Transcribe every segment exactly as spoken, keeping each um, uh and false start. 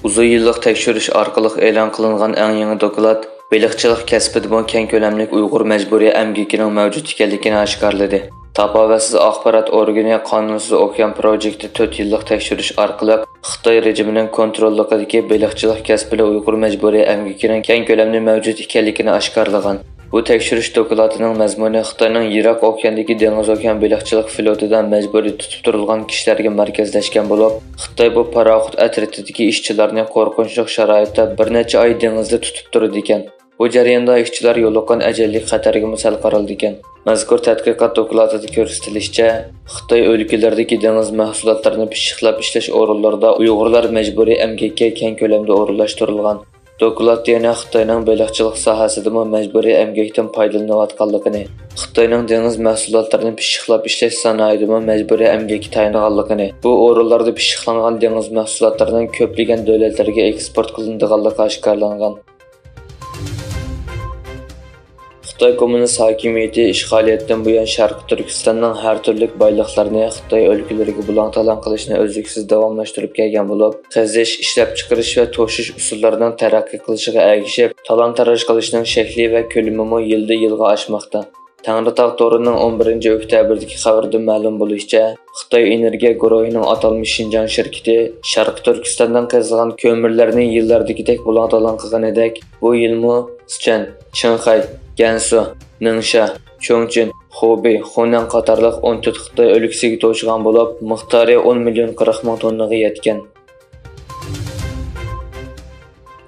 ئۇزۇن يىللىق تەكشۈرۈش ئارقىلىق ئېلان قىلىنغان ئەڭ يېڭى دوكلات بېلىقچىلىق كەسپىدىمۇ كەڭ كۆلەملىك ئۇيغۇر مەجبۇرىي ئەمگىكىنىڭ مەۋجۇت ئىكەنلىكىنى ئاشكارىلىدى. تاپاۋەتسىز ئاخبارات ئورگىنى قانۇنسىز ئوكيان پروجېكتى تۆت يىللىق تەكشۈرۈش ئارقىلىق خىتاي رېجىمىنىڭ كونتروللۇقىدىكى بېلىقچىلىق كەسپىدە ئۇيغۇر مەجبۇرىي ئەمگىكىنىڭ كەڭ كۆلەمدە مەۋجۇت ئىكەنلىكىنى ئاشكارىلىغان. بۇ تەكشۈرۈش دوكلاتىنىڭ مەزمۇنى خىتاينىڭ يىراق ئوكياندىكى دېڭىز ئوكيان بېلىقچىلىق فلوتىدا مەجبۇرىي تۇتۇپ تۇرۇلغان كىشىلەرگە مەركەزلەشكەن بولۇپ، خىتاي بۇ پاراخوت ئەترىتىدىكى ئىشچىلارنى قورقۇنچلۇق شارائىتتا بىر نەچچە ئاي دېڭىزدا تۇتۇپ تۇرىدىكەن. بۇ جەرياندا ئىشچىلار يولۇققان ئەجەللىك خەتەرگىمۇ سەل قارىلىدىكەن. مەزكۇر تەتقىقات دوكلاتىدا كۆرسىتىلىشىچە، خىتاي ئۆلكىلىرىدىكى دېڭىز مەھسۇلاتلىرىنى پىششىقلاپ ئىشلەش ئورۇنلىرىدا ئۇيغۇرلار مەجبۇرىي ئەمگەككە كەڭ كۆلەمدە ئورۇنلاشتۇرۇلغان. دوكلاتتا يەنە خىتاينىڭ بېلىقچىلىق ساھەسىدىمۇ مەجبۇرىي ئەمگەكتىن پايدىلىنىۋاتقانلىقىنى، خىتاينىڭ دېڭىز مەھسۇلاتلىرىنى پىششىقلاپ ئىشلەش سانائىتىمۇ مەجبۇرىي ئەمگەككە تايىنغانلىقىنى، بۇ ئورۇنلاردا پىششىقلانغان دېڭىز مەھسۇلاتلىرىنىڭ كۆپلىگەن دۆلەتلەرگە ئېكسپورت قىلىنىدىغانلىقى ئاشكارىلانغان. خىتاي كوممۇنىست ھاكىمىيىتى ئىشغالىيەتتىن بۇيان شەرقىي تۈركىستاننىڭ ھەر تۈرلۈك بايلىقلىرىنى خىتاي ئۆلكىلىرىگە بۇلاڭ-تالان قىلىشنى ئۈزلۈكسىز داۋاملاشتۇرۇپ كەلگەن بولۇپ، قېزىش، ئىشلەپچىقىرىش ۋە توشۇش ئۇسۇللىرىنىڭ تەرەققىي قىلىشىغا ئەگىشىپ، تالان-تاراج قىلىشنىڭ شەكلى ۋە كۆلىمىمۇ يىلدىن-يىلغا ئاشماقتا. تەڭرىتاغ تورىنىڭ ئون بىرىنچى ئۆكتەبىردىكى خەۋىرىدە مەلۇم بولۇشىچە، خىتاي ئېنېرگىيە گۇرۇھىنىڭ ئاتالمىش شىنجاڭ شىركىتى شەرقىي تۈركىستاندىن قېزىلغان كۆمۈرلەرنى يىللاردىكىدەك بۇلاڭ-تالان قىلغىنىدەك، بۇ يىلمۇ سىچۈەن، چىڭخەي، گەنسۇ، نىڭشا، چۇڭچىن، خۇبېي، خۇنەن قاتارلىق ئون تۆت خىتاي ئۆلكىسىگە توشۇغان بولۇپ، مىقدارى ئون مىليون قىرىق مىڭ توننىغا يەتكەن.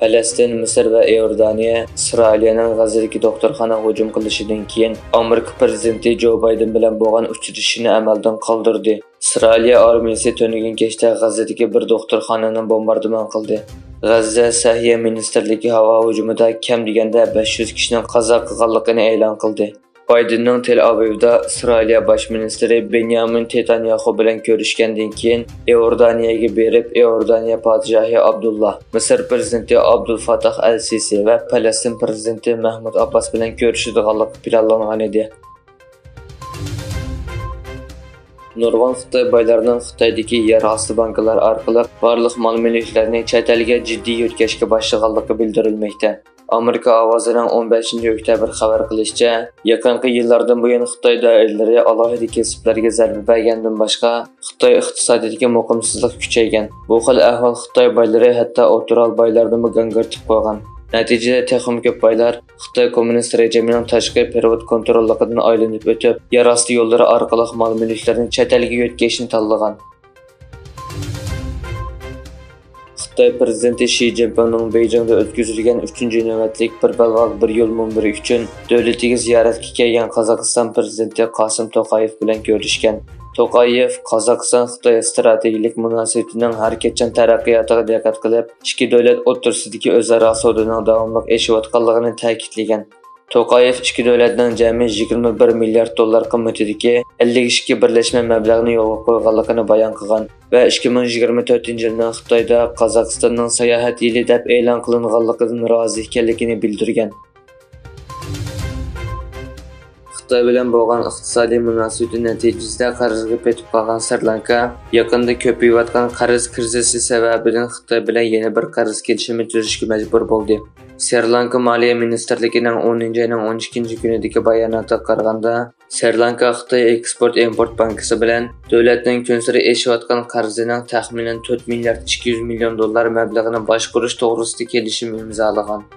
پەلەستىن، مىسىر ۋە ئىئوردانىيە ئىسرائىلىيەنىڭ غەززىدىكى دوختۇرخانىغا ھۇجۇم قىلىشىدىن كېيىن، ئامېرىكا پىرېزىدېنتى جو بايدېن بىلەن بولغان ئۇچرىشىشىنى ئەمەلدىن قالدۇردى. ئىسرائىلىيە ئارمىيىسى تۈنۈگۈن كەچتە غەززىدىكى بىر دوختۇرخانىنى بومباردىمان قىلدى. غەززە سەھىيە مىنىستىرلىكى ھاۋا ھۇجۇمىدا كەم دېگەندە بەش يۈز كىشىنىڭ قازا قىلغانلىقىنى ئېلان قىلدى. بايدېننىڭ تېل ئاۋىۋدا ئىسرائىلىيە باش مىنىستىرى بېنيامىن نېتانياخۇ بىلەن كۆرۈشكەندىن كېيىن، ئىئوردانىيەگە بېرىپ، ئىئوردانىيە پادىشاھى ئابدۇللا، مىسىر پىرېزىدېنتى ئابدۇل فاتاھ ئەل سىسى ۋە پەلەستىن پىرېزىدېنتى مەھمۇد ئابباس بىلەن كۆرۈشىدىغانلىقى پىلانلانغانىدى. نۇرغۇن خىتاي بايلىرىنىڭ خىتايدىكى يەر ئاستى بانكىلار ئارقىلىق بارلىق مال-مۈلۈكلىرىنى چەت ئەلگە جىددىي يۆتكەشكە باشلىغانلىقى بىلدۈرۈلمەكتە. ئامېرىكا ئاۋازىنىڭ ئون بەشىنچى ئۆكتەبىر خەۋەر قىلىشىچە، يېقىنقى يىللاردىن بۇيان خىتاي دائىرىلىرى ئالاھىدە كەسىپلەرگە زەربە بەرگەندىن باشقا، خىتاي ئىقتىسادىيىتىدىكى مۇقىمسىزلىق كۈچەيگەن. بۇ خىل ئەھۋال خىتاي بايلىرى ھەتتا ئوتتۇرا بايلارنىمۇ گاڭگىرىتىپ قويغان. نەتىجىدە تېخىمۇ كۆپ بايلار خىتاي كوممۇنىست رېجىمىنىڭ تاشقى پېرېۋوت كونتروللۇقىدىن ئايلىنىپ ئۆتۈپ، يەر ئاستى يوللىرى ئارقىلىق مال-مۈلۈكلىرىنى چەت ئەلگە يۆتكەشنى تاللىغان. خىتاي پىرېزىدېنتى شى جىنپىڭنىڭ بېيجىڭدا ئۆتكۈزۈلگەن ئۈچىنچى نۆۋەتلىك بىر بەلباغ، بىر يول مۇنبىرى ئۈچۈن دۆلىتىگە زىيارەتكە كەلگەن قازاقىستان پىرېزىدېنتى قاسىم توقايېف بىلەن كۆرۈشكەن. توقايېف قازاقىستان-خىتاي ئىستراتېگىيەلىك مۇناسىۋىتىنىڭ ھەرىكەتچان تەرەققىياتىغا دىققەت قىلىپ، ئىككى دۆلەت ئوتتۇرىسىدىكى ئۆزئارا سودىنىڭ داۋاملىق ئېشىۋاتقانلىقىنى تەكىتلىگەن. توقايېف ئىككى دۆلەتنىڭ جەمئىي يىگىرمە بىر مىليارد دوللار قىممىتىدىكى ئەللىك ئىككى بىرلەشمە مەبلەغنى يولغا قويغانلىقىنى بايان قىلغان ۋە ئىككى مىڭ يىگىرمە تۆتىنچى يىلنىڭ خىتايدا قازاقىستاننىڭ ساياھەت يىلى دەپ ئېلان قىلىنغانلىقىدىن رازى ئىكەنلىكىنى بىلدۈرگەن. خىتاي بىلەن بولغان ئىقتىسادىي مۇناسىۋىتى نەتىجىسىدە قەرزگە پېتىپ قالغان سرى لانكا يېقىندا كۆپىيىۋاتقان قەرز كىرىزىسى سەۋەبىدىن خىتاي بىلەن يەنە بىر قەرز كېلىشىمى تۈزۈشكە مەجبۇر بولدى. سرى لانكا مالىيە مىنىستىرلىكىنىڭ ئونىنچى ئاينىڭ ئون ئىككىنچى كۈنىدىكى باياناتىغا قارىغاندا، سرى لانكا خىتاي ئېكسپورت ئىمپورت بانكىسى بىلەن دۆلەتنىڭ كۈنسېرى ئېشىۋاتقان قەرزىنىڭ تەخمىنەن تۆت مىليارد ئىككى يۈز مىليون دوللار مەبلىغىنى باشقۇرۇش توغرىسىدا كېلىشىم ئىمزالىغان.